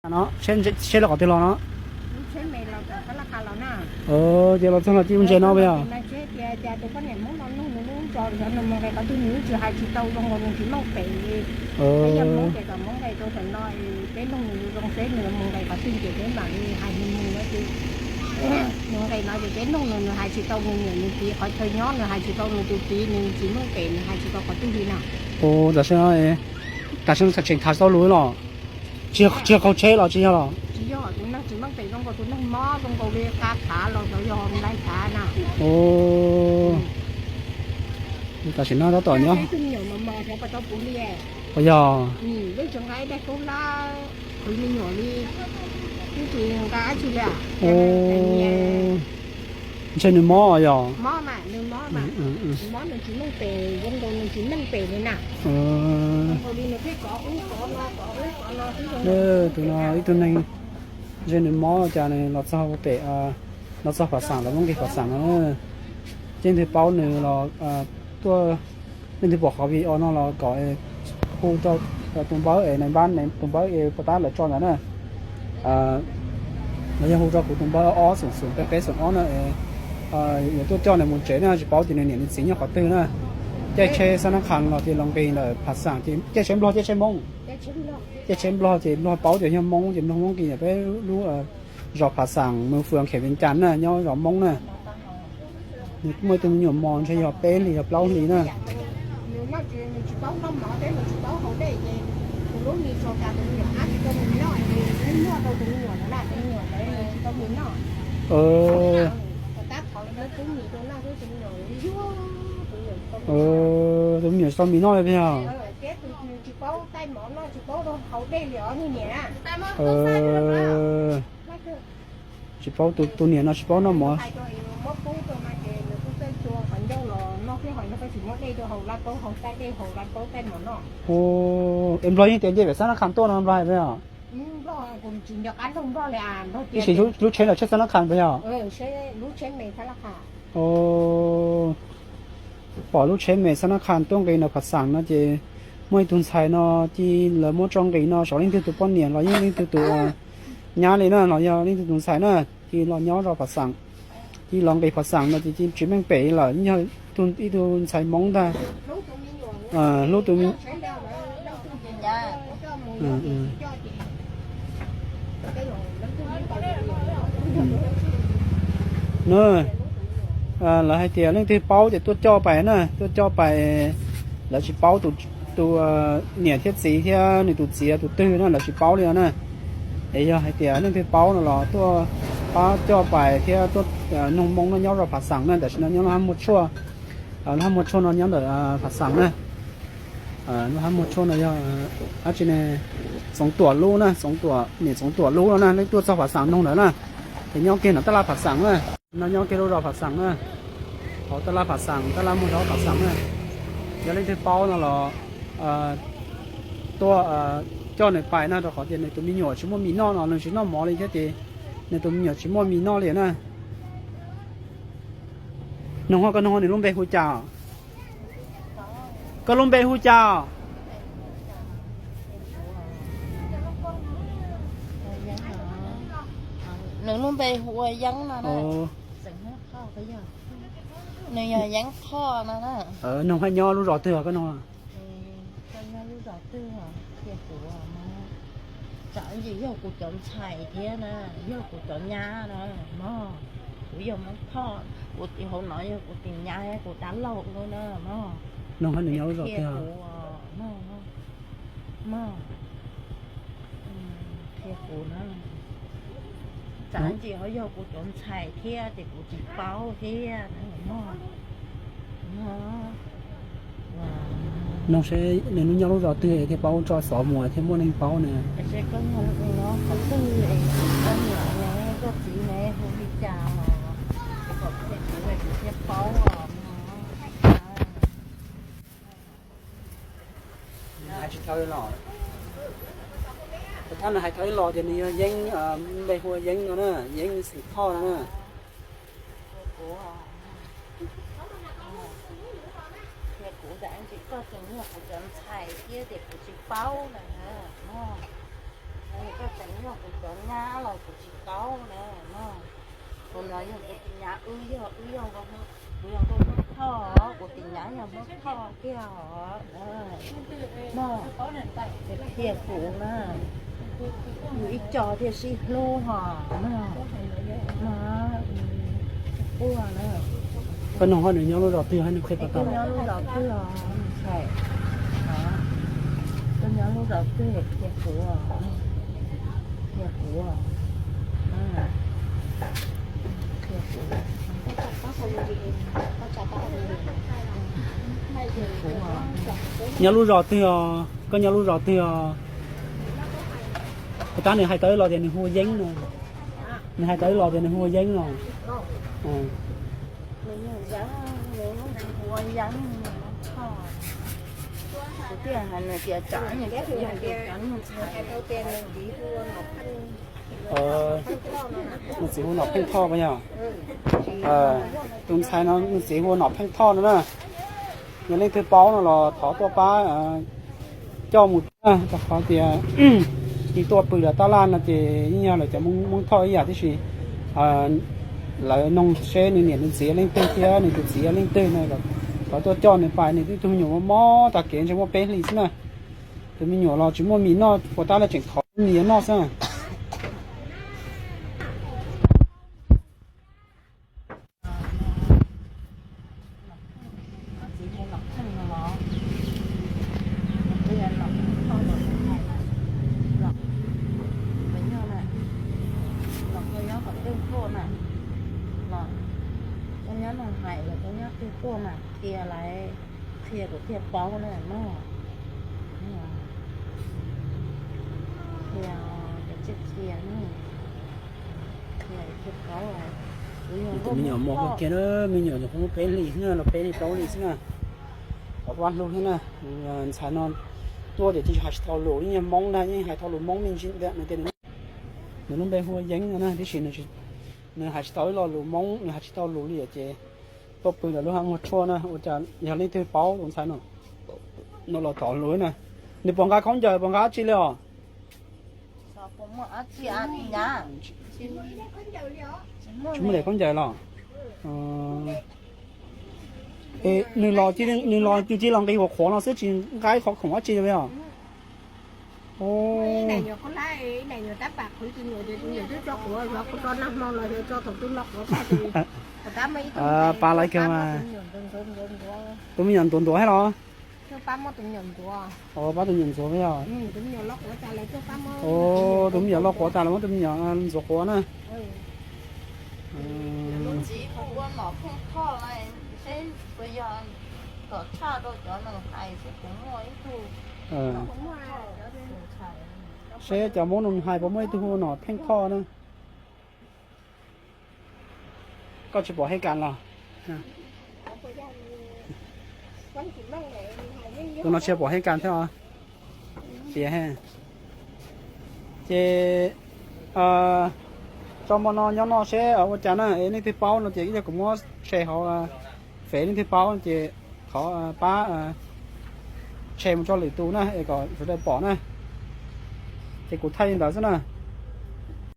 No, seb los qhov twg los no? Ces los txog los cia ua ntses no puas yog? Ua tam sim no, tam sim no tseem tham tau lus los? Tsis yog qaug tsheb los tsis yog los? Tam sim no tab tom nyob. Puas yog? Ntshe nws mob yog? Tus no ib tug neeg ntshe nws mob cas nws los txog pem, los txog Phav Xaam los muab nqis Phav Xaam no. Ces leej twg paub nws los tuaj, leej twg pom qhov video no los kom hu rau tus npawb es nai npab tus npawb es puas tab lawv tso ntawd na. Los yog hu rau kuv tus npawb ob xoom xoom peb peb xoom ob na. Yuav tuaj coj nws mus tsev na, tsis paub tias nws niam nws txiv nyob qhov twg na. Caij tsheb Xab Nab Khas los ces los nqis ntawm Phav Xaam ces caij tsheb Nplog caij tsheb Hmoob. Caij tsheb Nplog ces Nplog paub tias yog Hmoob ces Nplog muab nqis ntawm peb lub zos Phav Xaam, mus fwm Khem Vias Cas na, nyob zos Hmoob na. Nws muaj ib tug me nyuam mos ntshe yog peb hlis yog plaub hlis na. Tus me nyuam tsis tau mis noj li puas yog? Tsis paub, tus niam no tsis paub noj mov. Es Nplog yeej tias nce pem Xab Nab Khas tuaj no Nplog hais puas yog? Tab sis lub tsheb los tsheb Xab Nab Khas puas yog? Pom lub tsheb me Xab Nab Khas tuaj nqis ntawm Phav Xaam no ces muaj ib tug ntxhais no cia lawv muab tso nqis no saum leej twg tus poj niam los yeej leej twg tus nyab li na los yog leej twg tus ntxhais na, cia los nyob zos Phav Xaam. Cia los nqis Phav Xaam no ces cia tsis meej pem lawm, yog ib tug ntxhais Hmoob ntag. Hlub tus me na, lawv hais tias leej twg paub ces tuaj coj pais na, tuaj coj pais. Lawv tsis paub tus niam thiab txiv thiab nws tus txiv tus twg na, lawv tsis paub li na. Es yog hais tias leej twg paub no los tuaj pab coj pais thiab tuaj nug Hmoob no nyob zos Phav Xaam na, tam sim no nyob lub hab muag tshuaj. Lub hab muag tshuaj no nyob ntawm Phav Xaam na. Lub hab muag tshuaj no yog dab tsi ne? Txoov Tuam lub na, Txoov Tuam, niam Txoov Tuam lub no na, leej tuaj txog Phav Xaam nug ntawd na. Ces nyob kiag ntawm tab laj Phav Xaam na. No nyob kiag lub zos Phav Xaam na, hauv tab laj Phav Xaam, tab laj muag zos Phav Xaam na. Yog leej twg paub no los tuaj coj nws pais na, rau qhov tias nws tus me nyuam tsis muaj mis noj no, nws tsis noj mov li thiab ces nws tus me nyuam tsis muaj mis noj li na. Noog, koj noog nws lub npe hu cas? Koj lub npe hu cas? Nws lub npe hu ua Yeeb no na. Nws yog Yeeb Thoj no na. Noog hais nyob lub zos twg koj noog? Koj nyob lub zos twg? Qhia kuv. Tsam ntsis yog kuv cov ntxhais thiab na, yog kuv cov nyab na mog. Kuv yog Hmoob Thoj, kuv tim hauv no yog kuv tus nyab, kuv dab laug no na mog. Noog hais nws nyob lub zos twg? Mog, qhia kuv na. Tsam ntsis ho yog kuv cov ntxhais thiab ces kuv tsis paub thiab mog. Noog seb nws lub nyob lub zos twg thiaj paub tso xov mus thiaj muaj neeg paub na. Hais tsis tau los, thab nws hais tau ib los tias nws yog Yeeb, npe hu ua Yeeb no na, Yeeb xeem Thoj no na. Qhia kuv, tsam ntsis koj tseem yog kuv cov ntxhais thiab ces kuv tsis paub na. Koj tseem yog kuv cov nyab los kuv tsis tau na no. Kuv no yog kuv tus nyab, wb yog, wb yog, kuv yog nkauj Hmoob Thoj, kuv tus nyab yog Hmoob Thoj kiag os. No, qhia kuv na, yus ib co thiaj sib hlub hos no. No, quaj na. Koj nug hos nws nyob lub zos twg, nws qhia tau. Koj nyob lub zos twg os ntxhais? Koj nyob lub zos twg, qhia kuv, qhia kuv, qhia kuv. Nyob lub zos twg os? Koj nyob lub zos twg os? Puas tab nws hais tau ib los tias nws hu ua Yeeb no. Nws hais tau ib los tias nws hu ua Yeeb no. Nws txiv hu Nom Pheej Thoj puas yog? Tus ntxhais no nws txiv hu ua Nom Pheej Thoj no na. Yog leej twg paub no los thov tuaj pab coj mus rau qhov tias nws tuaj pw lawm tab laj no ces yeej yog lawv cov Hmoob Thoj ib yam tib si. Lawv noog seb nws niam nws txiv yog leej twg thiab nws tus txiv yog leej twg no, thov tuaj coj nws pais. Nws twb tug me nyuam mob mob tag kev ntshe muaj peb hlis xwb na. Tus me nyuam los tsis muaj mis noj, puas tab lawv tseem thov mis noj xwb. Koj nyob no hais los koj nyob twg tuaj mas qhia lawv, qhia kuv thiaj paub na no. Qhia, qhia, qhia, qhia paub. Tus me nyuam mos kiag na, me nyuam nyuam qhuav muaj peb hlis xwb na, los peb hlis plaub hlis xwb na. Qhov pab hlub thiab na, ntxhais no tuaj ces tsis hais tsis tau lus, yeej yog Hmoob na, yeej hais tau lus Hmoob me ntsis ntawm nws tias nws lub npe hu ua Yeeb no na, tiam sis nws hais tsis tau ib lo lus Hmoob, nws hais tsis tau lus li ces tuaj pw lawm lub hav muag tshuaj na. Ua cas yog leej twg paub tus ntxhais no, no los thov lus na. Nws puas nqa khaub ncaws puas nqa dab tsi li os? Tsis muaj daim khaub ncaws los? Nws los, nws cia li los nqis huv qhuav no xwb tsis nqa ib qhov khoom dab tsi li os? Pab lawv kawg mas. Tus me nyuam ntuav ntuav thiab los? Pab tus me nyuam ntxuav yog? Tus me nyuam loj quav tas los muab tus me nyuam ntxuav quav na. Seb cov Hmoob no hais puas muaj ib tug hu Nom Pheej Thoj na. Koj tsis pom Hej Kas los? Tus no tsis pom Hej Kas thiab os. Tias, ces tso mo no nyob no seb ua cas na, es leej twg paub no ces ib yog kuv muab share hauv fev, leej twg paub ces thov pab share mus rau lwm tus na es kom sawv daws pom na. Ces kuv thaij li ntawd xwb na.